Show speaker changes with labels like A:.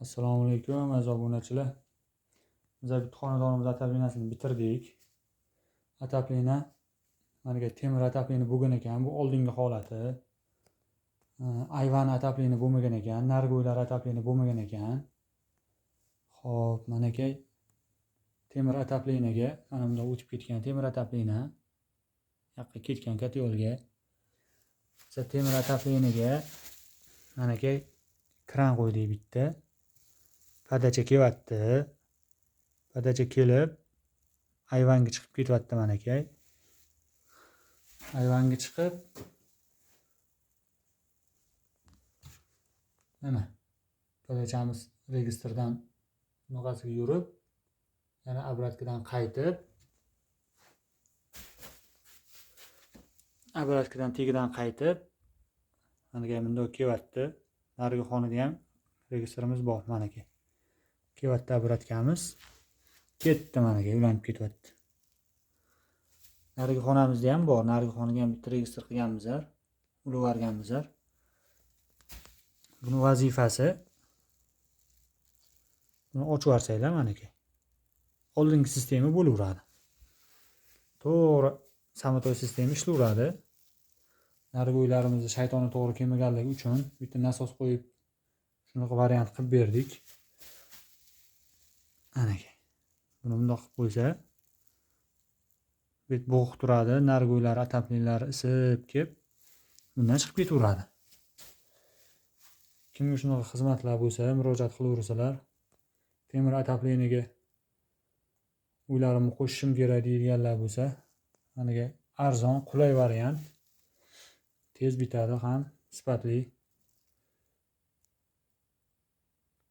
A: Assalomu alaykum aziz obunachilar. Biz bitta xonadonimiz отоплениясini bitirdik. Отопление mana temir отопление bo'lgan ekan, bu oldingi holati. Ayvan отопление bo'lmagan ekan, narigi uylar отопление bo'lmagan ekan. Xo'p, manakay temir отоплениеga mana bundoq o'tib ketgan temir отопление yoqqa ketgan котёлga. Biz temir отоплениеga manakay kran qo'ydik bitta. Подача kelyapti. Подача kelib ayvonga chiqib ketyapti manakay. Ayvonga chiqib mana подачаmiz registrdan bunaqasiga yurib, yana обратkadan qaytib, обратkadan tegidan qaytib, mana bundoq kelyapti. Narigi xonada ham registrimiz bor manaki. Kelyapti обраткamiz. Ketdi manaki, ulanib ketyapti. Narigi xonamizda ham bor. Narigi xonaga ham bitta registr qilganmiz, ulab yuborganmiz. Buni vazifasi buni ochib yuborsanglar manaki. Oldingi sistema bo'laveradi. To'g'ri samotoy sistema ishlayveradi. Narigi uylarimizda shaytoni to'g'ri kelmaganligi uchun bitta nasos qo'yib shunaqa variant qilib berdik. Anaka. Buni bundoq qilib qo'ysa, bet bo'g'iq turadi, narigi uylar отоплениелari isib kelib, bundan chiqib ketaveradi. Kimga shunaqa xizmatlar bo'lsa, murojaat qilaversalar, temir отоплениеga uylarimni qo'shishim kerak deydiganlar bo'lsa, managa arzon, qulay variant. Tez bitadi ham sifatli.